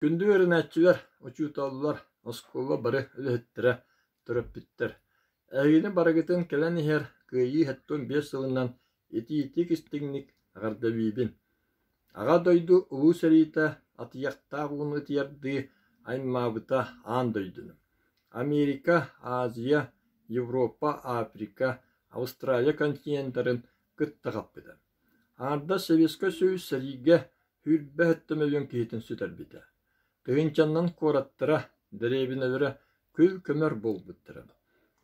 Күндү үөрэнээччилэр, учууталлар, оскуола бары үлэһиттэрэ, төрөппүттэр! Эһигини барыгытын кэлэн иһэр Кыайыы 75 сылынан итиитик-истиҥник эҕэрдэлиибин! Аҕа дойду Улуу сэриитэ атыйахтаах ууну ытыйардыы аймаабыта аан дойдуну. Америка, Азия, Европа, Африка, Австралия континеннарын кытта хаппыта. Аҥардас Советскай Союз сэриигэ 20 өттө мөлүйүөн киһитин сүтэрбитэ. Тыһыынчаннан куораттара, дэриэбинэлэрэ күл-көмөр буолбуттара.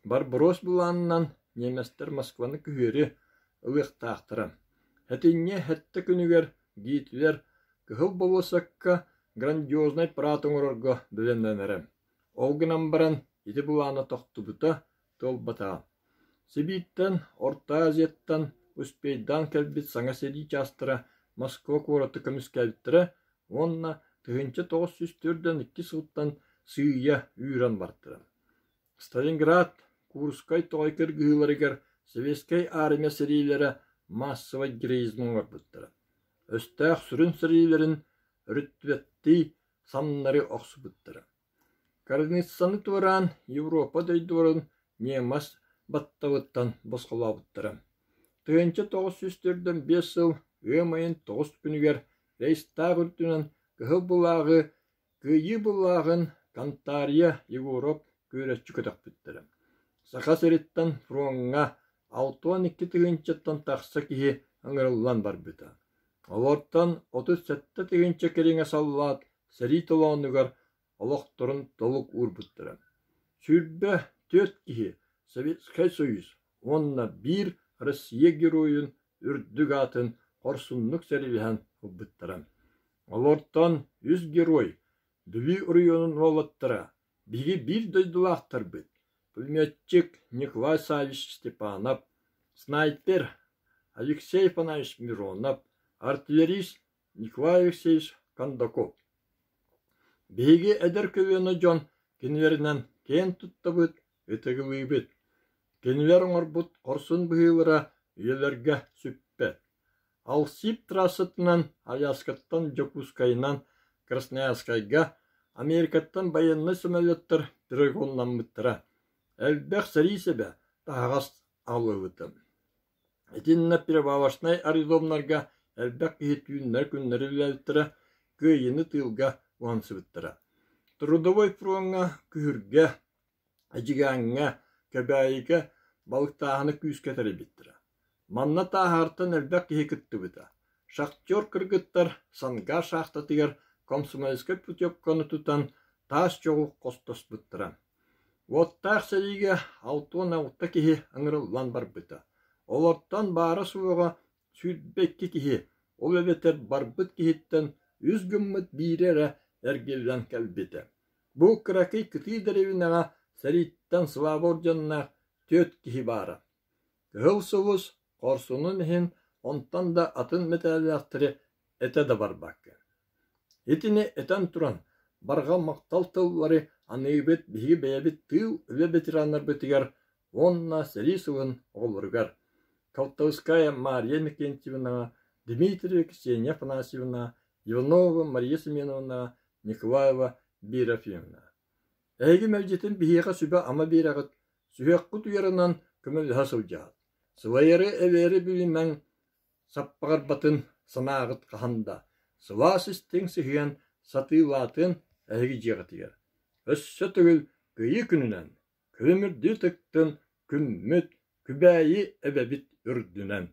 Барбарос былаанынан немецтэр Москваны күһүөрү ылыахтаахтара. Сэтинньи сэттэ күнүгэр Гитлер Кыһыл болуоссакка грандиознай парад оҥорорго бэлэмнэнэрэ. Ол гынан баран ити былаана тохтубута, туолбатаҕа. Сибииртэн, Орто Азияттан успейдаан кэлбит саҥа сэрии чаастара Москва куораты көмүскээбиттэрэ уонна 1942 сылтан сыыйа үүрэн бартара. Сталинград, Курскай тоҕой кыргыһыыларыгар Советскай армия сэриилэрэ массовай героизмы оҥорбуттара. Өстөөх сүрүн сэриилэрин өрүттүбэттии самнары охсубуттара. Кыраныыссаны туораан Европа дойдуларын ньиэмэс баттабыттан босхолообуттара. 1945 сыл ыам ыйын тоҕус күнүгэр Рейстаг үрдүнэн Кыһыл былааҕы Кыайыы былааҕын Кантария Егоров күөрэччи көтөхпүттэрэ. Саха сириттэн фроҥҥа 62 тыһыынчаттан тахса киһи ыҥырыллан барбыта. Олортон 37 тыһыынча кэриҥэ саллаат сэрии толоонугар олохторун толук уурбуттара. 24 киһи Советскай Союз уонна биир Россия Геройун үрдүк аатын хорсуннук сэриилэһэн ылбыттара. Олортон үс герой Бүлүү оройуонун уолаттара, биһиги биир дойдулаахтарбыт, пулеметчик Николай Саввич Степанов, снайпер Алексей Афанасьевич Миронов, артиллерист Николай Алексеевич Кондаков. Биһиги эдэр көлүөнэ дьон кинилэринэн киэн туттабыт, ытыгылыыбыт. Кинилэр оҥорбут хорсун быһыылара үйэлэргэ сүппэт. Алсиб трассатынан Аляскаттан Дьокуускайынан Красноярскайга Америкаттан байыаннай самолеттар перегоннаммыттара. Элбэх сэрии сэбэ, таһаҕас аҕалыллыбыта. Итиннэ перевалочнай аэродромнарга элбэх киһи түүннэри-күннэри үлэлээбиттэрэ, кыайыыны тыылга уһансыбыттара. Трудовой фроҥҥа Күһүргэ, Эдьигээҥҥэ, Кэбээйигэ балыктааһыны күүскэ тэрийбиттэрэ. Манна Тааһаартан элбэх киһи кыттыбыта. Шахтер кыргыттар Сангаар шахтатыгар комсомольскай путевканы тутан таас чоҕу хостоспуттара. Уоттаах сэриигэ 66 киһи ыҥырыллан барбыта. Олортон баара-суоҕа 22 киһи, ол эбэтэр барбыт киһиттэн үс гыммыт биирэ эрэ эргиллэн кэлбитэ. Бу кыракый кытыы дэриэбинэҕэ сэрииттэн Слава орденнаах түөрт киһи баара. Кыһыл сулус хорсунун иһин онтон да атын мэтээллээхтэри этэ да барбакка. Итини этэн туран, барҕа махтал тыллары аныыбыт биһиги бэйэбит тыыл үлэ ветераннарбытыгар уонна сэрии сылын оҕолоругар Колтовская Мария Иннокентьевнаҕа, Дмитриева Ксения Афанасьевнаҕа, Иванова Мария Семеновнаҕа, Николаева Вера Ефимовнаҕа. Эһиги мэлдьитин биһиэхэ сүбэ-ама биэрэҕит, сүһүөххүт уйарынан көмөлөһө сылдьаҕыт. Сылайары-элэйэри билимэҥ, саппаҕырбатын санааҕыт хаһан да, сылаас истиҥ сыһыан сатыылаатын эһиги дьиэҕитигэр. Өссө төгүл Кыайыы күнүнэн, күлүмүрдүү тыктын күммүт, Күбээйи эбэбит үрдүнэн.